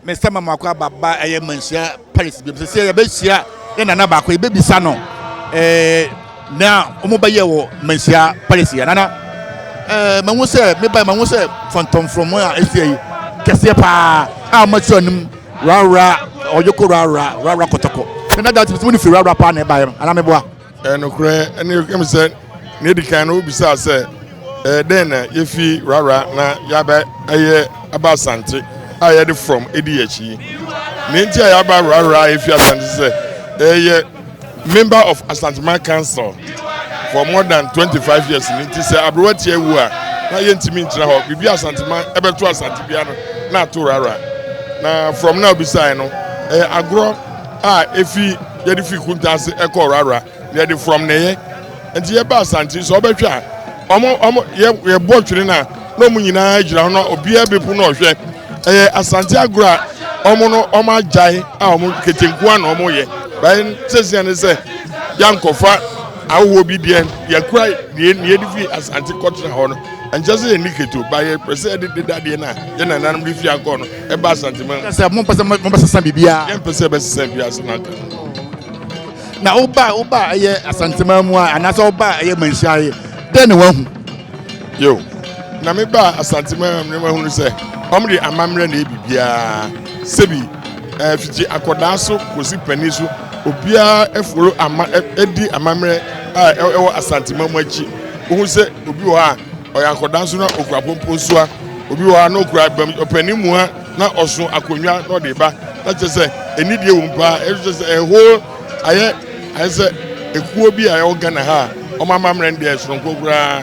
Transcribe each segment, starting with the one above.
Mr. Mamakwa Baba ɛyɛ Manhyia Paris bi sɛ yɛbɛhyia yɛ nana baako, yɛbɛbisa no na wɔn bɛyɛ wɔ Manhyia Paris yɛ nana. Mahu sɛ meba, mahu sɛ fɔntɔmfrɔm a ɛsi yi kɛseɛ paa a wɔakyerɛ anim rawra ɔyoko rawra rawra kɔtɔkɔ nana da tumi ne firi rawra paa na ɛbaeɛ no anaa meboa? Ɛnokorɛ ɛne ɛm sɛ nea edi kan no, wobisaa sɛ ɛyɛ dɛn na yɛfi rara na yɛaba ɛyɛ aba Asante a yɛde from edi akyi. Nea nti a yɛaba rara a yɛfi Asante sɛ ɛyɛ member of Asanteman Council for more than 25 years ne nti sɛ aberewa tia ewu a na yɛntumi nkyerɛ hɔ biribi. Asanteman ɛbɛto Asante bia no na ato rara. Na from na obisae no, ɛyɛ agorɔ a efi yɛde fi Kuntaase ɛkɔ rara na yɛde from na ɛyɛ. Nti yɛba Asante sɛ ɔbɛhwɛ a, ɔmo yɛ yɛbɔ twene na ɔmo nyinaa gyina hɔ na obiara bɛpu na ɔhwɛ. Ɛyɛ Asante agorɔ a ɔmo no ɔmo agyae a ɔmo ketenkua na ɔmo yɛ bɛn sɛsia ne sɛ yankɔfa ahohoɔ bi deɛ yɛkura deɛ nea yɛde fi Asante kɔtena hɔ no. Nkyɛn sɛ yɛn ni keto ba yɛ pɛ sɛ yɛde deda deɛ na yɛ nananom de fi akɔ no ɛba Asante ma. Sɛ mompɛ sɛ mobɛsesa biribiara? Yɛmpɛ sɛ yɛbɛsesa bi ase na Na woba ɛyɛ Asantema mu a anaasɛ woba ɛyɛ Manhyia yi, dɛn na wahu? Yo, na meba Asantema mu no, mahunu sɛ ɔmo de amammerɛ na ɛyɛ biribiara. Sɛbi fiti akɔdaa so kɔsi panin so, obiara ɛforo ama ɛdi amammerɛ a ɛwɔ Asantema mu akyi. Wohu sɛ obi wɔ hɔ a ɔyɛ akɔdaa nso na okura pomponsoa, obi wɔ hɔ a na okura bɛm ɔpanin mu a na ɔso akonnwa na ɔde ba, na kyerɛ sɛ anidie wɔ mu paa. Ɛkyerɛ sɛ ɛho ayɛ sɛ ekuo bi a ɛwɔ Ghana ha a ɔmo amammerɛ no deɛ soronko koraa.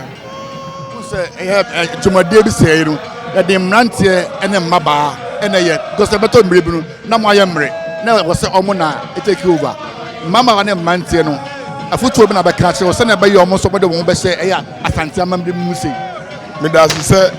Sɛ ɛyɛ dwumadie bi sɛɛ no, yɛde mmeranteɛ ne mmabaa ɛna ɛyɛ because ɛbɛtɔ mmerɛ bi no na mo ayɛ mmerɛ na ɛwɔ sɛ ɔmo na take over. Mmabaawa ne mmeranteɛ no, afotuo bi na bɛka kyerɛ wɔ sɛnea ɛbɛyɛ ɔmo nso ɔmo de wɔn bɛhyɛ ɛyɛ Asante amammerɛ mu sei? Meda ase sɛ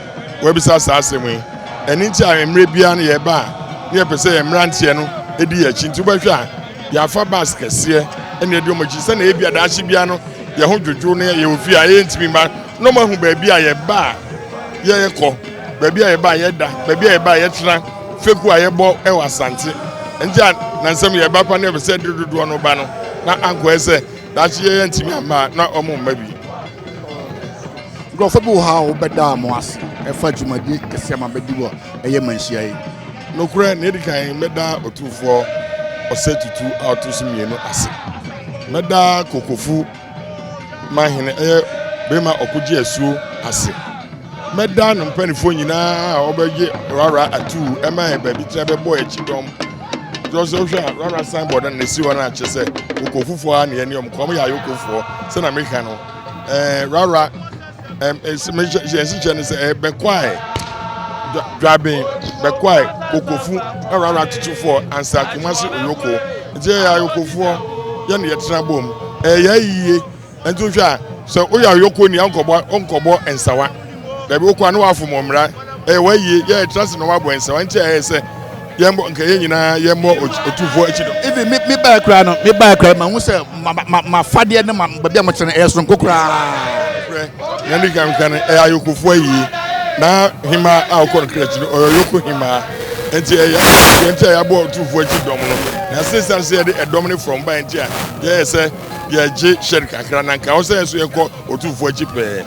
wabisa saa asɛm yi. Ɛno nti a mmerɛ biara no yɛba a, ne yɛpɛ sɛ yɛn mmeranteɛ no di yɛn akyi. Nti wobɛhwɛ a, yɛafa bus kɛseɛ ɛna ɛdi wɔn akyi sɛnea ebi adaakye biara no yɛn ho dwodwo no yɛwɔ fie a yɛntumi mma na wɔn ahu baabi a yɛba a yɛkɔ, baabi a yɛba a yɛda, baabi a yɛba a yɛtena, feku a yɛbɔ ɛwɔ Asante. Nti a nansɛm yɛba pa no, yɛpɛ sɛ de dodoɔ no ba no na ankɔɛ sɛ daakye yɛyɛ ntumi amma na wɔn mma bi. Nkurɔfoɔ bi wɔ hɔ a wobɛda mo ase ɛfa dwumadi kɛseɛ ma bɛdi wɔ ɛyɛ Manhyia yi? Nokorɛ, nea ɛdi kan, mɛda Otumfoɔ Ɔsɛ Tutu a ɔto so mmienu ase. Mɛda Kokofu Mahene ɛyɛ bɛrima ɔkogye asuo ase. Mɛda no mpanimfoɔ nyinaa a wɔbɛgye rara atuu ɛma yɛ baabi tena bɛbɔ akyi dɔm. Kyerɛ sɛ wohwɛ a, rara signboard no na ɛsi hɔ no akyerɛ sɛ kokofufoɔ a ne yɛne ɔm kɔm yɛ ayokofoɔ. Sɛna meka no, rara yɛn sikyɛ no sɛ bɛkwae Dwaben, bɛkwae Kokofu na rara tutufoɔ ansa Kumase Oyoko. Nti yɛyɛ ayokofoɔ, yɛne yɛtena bom ɛyɛ yie. Nti wohwɛ a, sɛ woyɛ ayoko ni a, wonkɔbɔ nsawa dabi. Wokɔ a ne woafom mmara. Ɛyɛ wayie yɛ yɛtena se na woabɔ nsawa. Nti ɛyɛ sɛ yɛmmɔ nka yɛn nyinaa yɛmmɔ Otumfoɔ akyi dɔm. Even me baa kura no, me baa kura ma hu sɛ ma fadeɛ ne ma baabi a mo kyerɛ no ɛyɛ soronko koraa. Korɛ na ne kan kan ɛyɛ ayokofoɔ ayie na hema a ɔkɔ no kra akyi no ɔyɛ ɔyoko hema. Nti ɛyɛ yɛn nti a yɛabɔ Otumfoɔ akyi dɔm no na sesan sɛ yɛde ɛdɔm ne from ba nti a yɛyɛ sɛ yɛgye hyɛd kakra na nka wɔ sɛ yɛn nso yɛkɔ Otumfoɔ akyi pɛɛ.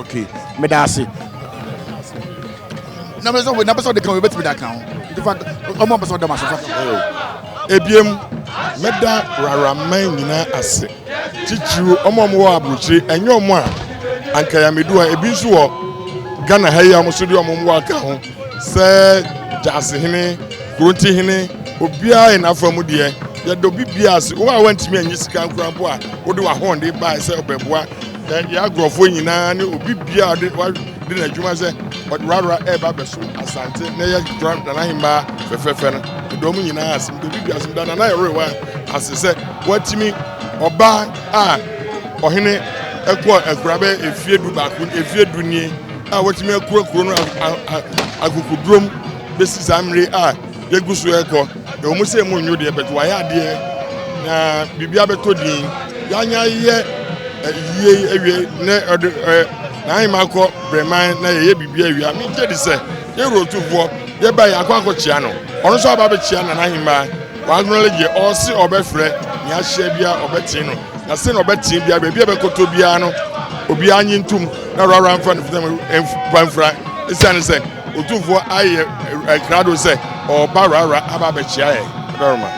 Okay, meda ase. Na bɛ sɛ na bɛ sɛ ɔde kan o, ebetumi de aka ho. Nti fa ɔmo bɛ sɛ ɔda mo ase fa. Ebiem, mɛda raraman nyinaa ase, titiriw ɔmo a ɔmo wɔ aburokyire. Ɛnyɛ ɔmo a anka yamedu a ebi nso wɔ Ghana ha yi a ɔmo nso de ɔmo mmoa aka ho sɛ Gyaasehene, Kurontihene, obiara yɛ n'afa mu deɛ. Yɛda obi biara ase. Wo a wantumi anyi sika nkora mpo a wode w'ahoɔden bae sɛ ɔbɛboa yɛ agorɔfoɔ nyinaa ne obi biara de wade n'adwuma sɛ ɔde rara ɛreba abɛso Asante na ɛyɛ dra Nana Hemmaa fɛfɛɛfɛ no, meda ɔmo nyinaa ase. Meda obi biara ase. Meda Nana Yɛrewa ase sɛ watumi ɔbaa a ɔhene ɛkɔ akura bɛ efie 11, efie 10 nie a watumi akura kuro no akokodurom bɛsi saa mmere a yɛgu so ɛkɔ. Ɛwɔ mu sɛ mu nwo deɛ bɛtɛ wayɛ adeɛ na biribi abɛtɔ din yɛanya yɛ yie awie na ɔde n'ahema kɔ brɛman na yɛyɛ biribi awie a, megye di sɛ yɛwura Otumfoɔ. Yɛbae yɛakɔ akɔkyea no, ɔno nso aba abɛkyea Nana Ahemaa. W'acknowledge yɛ, ɔse ɔbɛfrɛ, nea ahyia biara ɔbɛtee no, na sɛnea ɔbɛtee biara, baabi a ɛbɛkɔtɔ biara no, obiara nye ntom na rara mfa no fitam mfa mfira, esiane sɛ Otumfoɔ ayɛ krado sɛ ɔreba rara aba abɛkyea yɛn. Dɔroma.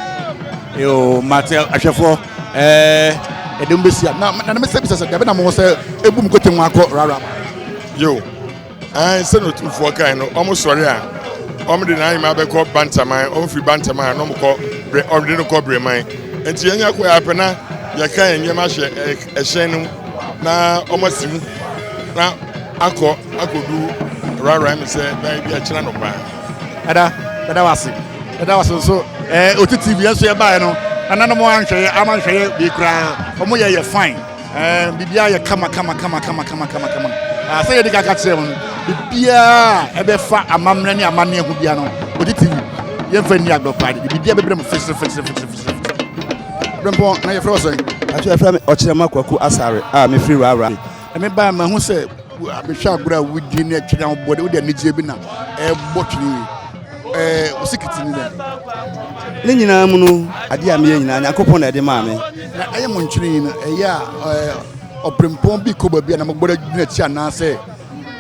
Yoo, mate ahwɛfoɔ ɛɛ ɛde mo bɛsi a na na mesɛ bisa sɛ dabi na mo sɛ ebu mo kote ho akɔ rara. Yoo. Aane, sɛdeɛ Otumfoɔ kae no, wɔsɔre a, wɔde n'ahemmaa bɛkɔ Bantaman, wɔfiri Bantaman a, na wɔkɔ Bre, wɔde no kɔ Breman. Enti yɛnya kɔ a pɛ na yɛka yɛn nneɛma ahyɛ ɛhyɛn no mu na wɔasi mu na akɔ akɔdu Raraim sɛ dan bi akyerɛ anɔpa. Ɛda, ɛda wase, ɛda wase nso. Ɛɛ, Oti TV yɛn nso yɛbaeɛ no, nananom anhwɛ yɛ, ama nhwɛ yɛ bi koraa, wɔn yɛ yɛ fine. Ɛɛ biribiara yɛ kama kama kama kama kama kama kama. Ah, sɛ yɛde kaka kyerɛ mu no, biribiara a ɛbɛfa amammerɛ ne amanneɛ ho biara no, wɔde TV yɛmfa nni agorɔ koraa de biribiara bɛbrɛ mu fisiri fisiri fisiri fisiri. Brempɔn, na yɛfrɛ wɔ sɛn? Atwa yɛfrɛ me Ɔkyerɛma Kwaku Asare a mefiri Rawra. Ɛme baa mahu sɛ mehwɛ agorɔ a wodi ne atwene a wobɔ de wode anigyeɛ bi na ɛbɔ twene yi. Ɛɛ wo sikiti ne dɛn? Ne nyinaa mu no, adeɛ a meyɛ nyinaa, Nyankopɔn na ɛde maa me. Na ɛyɛ mo nkyene yi no, ɛyɛ a ɔberempɔn bi kɔ baabi a na mobɔ gyina akyi anaasɛ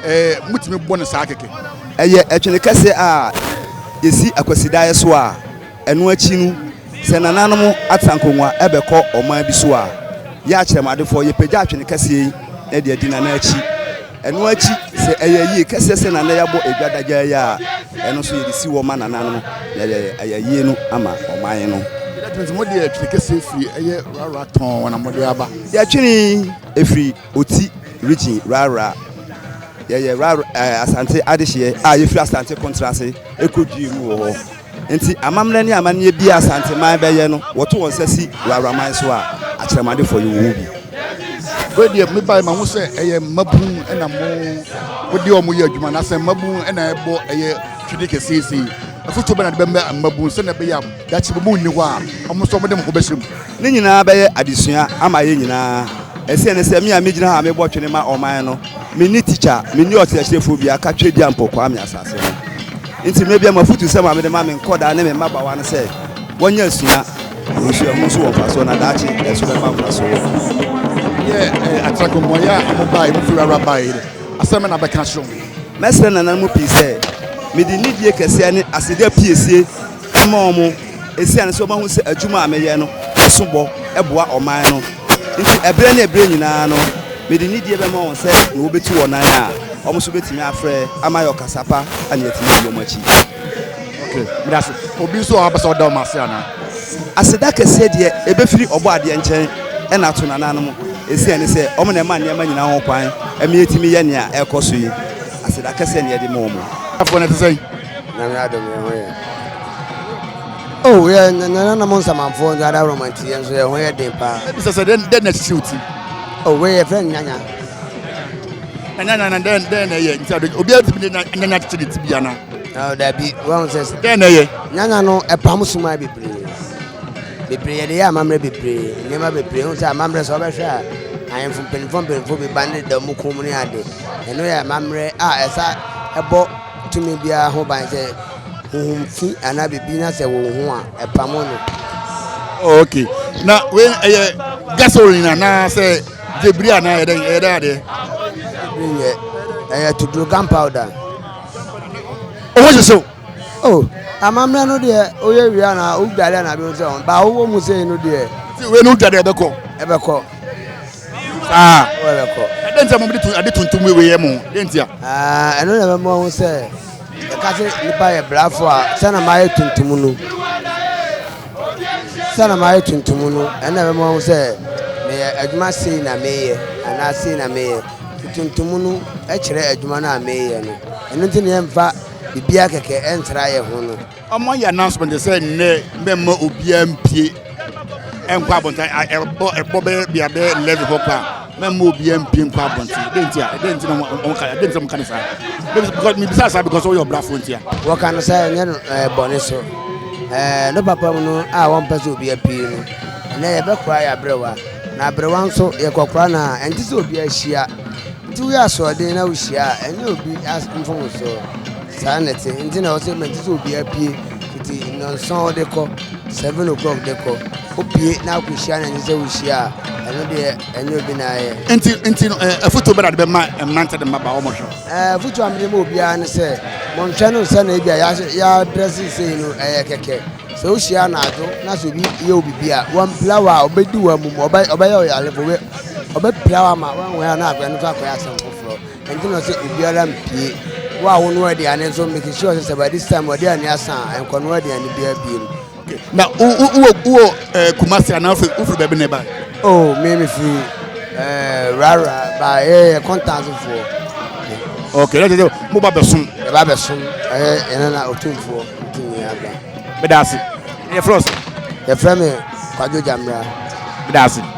ɛɛ motumi bɔ no saa kɛkɛ? Ɛyɛ ɛtwene kɛseɛ a yɛsi Akwasidaeɛ so a ɛno akyi no, sɛ nananom atena nkonnwa bɛkɔ ɔman bi so a, yɛ akyerɛmadefoɔ yɛpagya atwene kɛseɛ yi na de adi nana akyi. Ɛno akyi, sɛ ɛyɛ ayie kɛseɛ sɛ na nnɛ yɛabɔ edwa dagyaa yi a, ɛno nso yɛde si hɔ ma nananom na yɛyɛ ayɛyie no ama ɔman no. That means mode ɛtwene kɛseɛ firi ɛyɛ Rara tɔn na mode aba. Yɛtwene ɛfiri Oti region Rara. Yɛyɛ Rara ɛɛ Asante adehyeɛ a yɛfiri Asante Kontrase ɛkɔdwie mu wɔ hɔ. Enti amammerɛ ne amanneɛ biara a Asanteman bɛyɛ no, wɔto wɔn nsa si Wawraman so a, akyerɛmadefoɔ yi wɔ hɔ bi. Wei deɛ me bae mahu sɛ ɛyɛ mmabun na mo wode wɔn yɛ adwuma anaasɛ mmabun na ɛbɔ ɛyɛ twene kɛseɛ sei. Afotuo bɛn na de bɛma mmabun sɛdeɛ ɛbɛyɛ a daakye bi mo nni hɔ a wɔn nso wɔde mo ho bɛhyɛ mu? Ne nyinaa bɛyɛ adesua ama yɛn nyinaa. Ɛsiane sɛ me a megyina ha a mebɔ twene ma ɔman no, menni tikya, menni ɔkyerɛkyerɛfoɔ biara ka Tweduampɔ Kwame asase ho. Nti mmerɛ biara m'afotusɛm a mede ma me nkɔdaa ne me mmabaawa ne sɛ wɔnyɛ asua, na osuahu nso wɔ mfasoɔ na daakye ɛso bɛba mfasoɔ. Yɛ atrakommɔeɛ a wɔbaeɛ, mofiri awura baeɛ yi, asɛm bɛn na wobɛka akyerɛ wɔn? Mɛsrɛ nananom pii sɛ mede nidie kɛseɛ ne aseda piesie ma wɔn esiane sɛ wɔahu sɛ adwuma a meyɛ no so bɔ boa ɔman no nti. Ɛberɛ ne ɛberɛ nyinaa no, mede nidie bɛma wɔn sɛ nea wɔbɛtu wɔn nan a, wɔn nso bɛtumi afrɛ ama ayɛ ɔkasa pa na yɛatumi adi wɔn akyi. Ok, meda ase. Obi nso wɔ hɔ a ɔpɛ sɛ ɔda wɔn ase anaa? Aseda kɛseɛ deɛ, ɛbɛfiri Ɔbɔadeɛ nkyɛn na ato nananom, esiane sɛ wɔn na ɛma nneɛma nyinaa ho kwan ma yɛtumi yɛ nea ɛrekɔ so yi. Aseda kɛseɛ na yɛde ma wɔn. Afoɔ no ɛte sɛn? Nyame adom yɛn ho yɛ. Oh yɛ nananom nsamanfoɔ nso adaworoma nti yɛn nso yɛn ho yɛ den paa. Ebisa sɛ dɛn dɛn na ɛhyehyɛ wo ti? Oh wei yɛfrɛ no nyanya. Na nyanya na dɛn dɛn na ɛyɛ nti ade obiara tumi de nyanya kyekyere ne ti bi ana? Oh dabi wɔn sɛ. Dɛn na ɛyɛ? Nyanya no ɛpam suma bebree bebree yɛde yɛ amammerɛ bebree nneɛma bebree ho sɛ amammerɛ sɛ ɔbɛhwɛ a ahemfo mpanimfoɔ mpanimfoɔ bi ba ne da mu kɔn mu ne ade ɛno yɛ amammerɛ a ɛsa ɛbɔ tumi biara ho ban sɛ honhom fi anaa biribi na sɛ wɔ ho a ɛpamo no. Oh, okay. Na wei ɛyɛ gasoline anaa sɛ gyebiri anaa ɛyɛ dɛn ɛyɛ dɛn adeɛ? Gyebiri nyɛ ɛyɛ tuduro gunpowder. Owó hyehyɛ o. Oh, amammerɛ no deɛ woyɛ wie anaa wodware anaa bi sɛ wɔn ba wowɔ mu sei no deɛ. Ti wei no wodware ɛbɛkɔ. Ɛbɛkɔ. Saa. Ɛbɛkɔ. Ɛdɛn nti a mo de ade tuntum wei yɛ mo dɛn nti a. Ɛno na ɛbɛma ho sɛ ɛka sɛ nipa yɛ brafo a sɛ na mayɛ tuntum no sɛ na mayɛ tuntum no ɛna ɛbɛma ho sɛ meyɛ adwuma sei na meyɛ anaa sei na meyɛ tuntum no kyerɛ adwuma no a meyɛ no ɛno nti na yɛmfa biribiara kɛkɛ ɛntra yɛ ho no. Ɔmo ayɛ announcement sɛ nnɛ mɛmma obiara mpie nkɔ abɔnten ɛbɔ ɛbɔ bɛyɛ bia bɛyɛ 11 hɔ kɔ a mɛmma obiara mpie nkɔ abɔnten dɛn nti a dɛn nti na ɔmo ka dɛn nti na ɔmo ka no saa because mebisa saa because ɔyɛ ɔbrafo nti a. Wɔka no sɛ ɛnyɛ no ɛɛ bɔne so ɛɛ no papa mu no a wɔmpɛ sɛ obi apue no ɛnɛ yɛbɛkora yɛ aberewa na aberewa nso yɛkɔkora no a ɛnte sɛ obi ahyia nti woyɛ asoɔden na wohyia a ɛnyɛ obi mfomsoɔ. Saa na ɛte. Nti na ɔsɛ mente sɛ obiara pie fiti nnɔnson de kɔ 7 o'clock de kɔ. Wopie na akɔhyia na ɛnyɛ sɛ wohyia a, ɛno deɛ ɛnyɛ obi na ayɛ. Nti no afotuo bɛ na de bɛma mmerante de mmabaa wɔn hwɛ? Afotuo a mede ma obiara ne sɛ monhwɛ no sɛ na ebi a yɛadrɛse sei no ɛyɛ kɛkɛ. Sɛ wohyia anadwo na sɛ obi yɛ wo biribi a, wampira wo a, ɔbɛdi wo amum, ɔbɛyɛ wo yarefo, ɔbɛpira wo ama woanhu a na akɔyɛ no nso akɔyɛ asɛm foforɔ. Ɛnti na ɔsɛ obiara mpie. Wo a wonoa aduane nso, make sure sɛ by this time wɔde aduane asa a, nkɔnoa aduane biara biem. Na wowɔ Kumasi anaa wofiri baabi na ɛba? Oh, me mefiri Rara ba yɛyɛ kɔntansefoɔ. Okay, na kyerɛ sɛ moba bɛsom. Yɛba bɛsom, ɛyɛ yɛn na Otumfoɔ ntumi aba. Meda ase. Yɛfrɛ wo sɛ? Yɛfrɛ me Kwadwo Gyamera. Meda ase.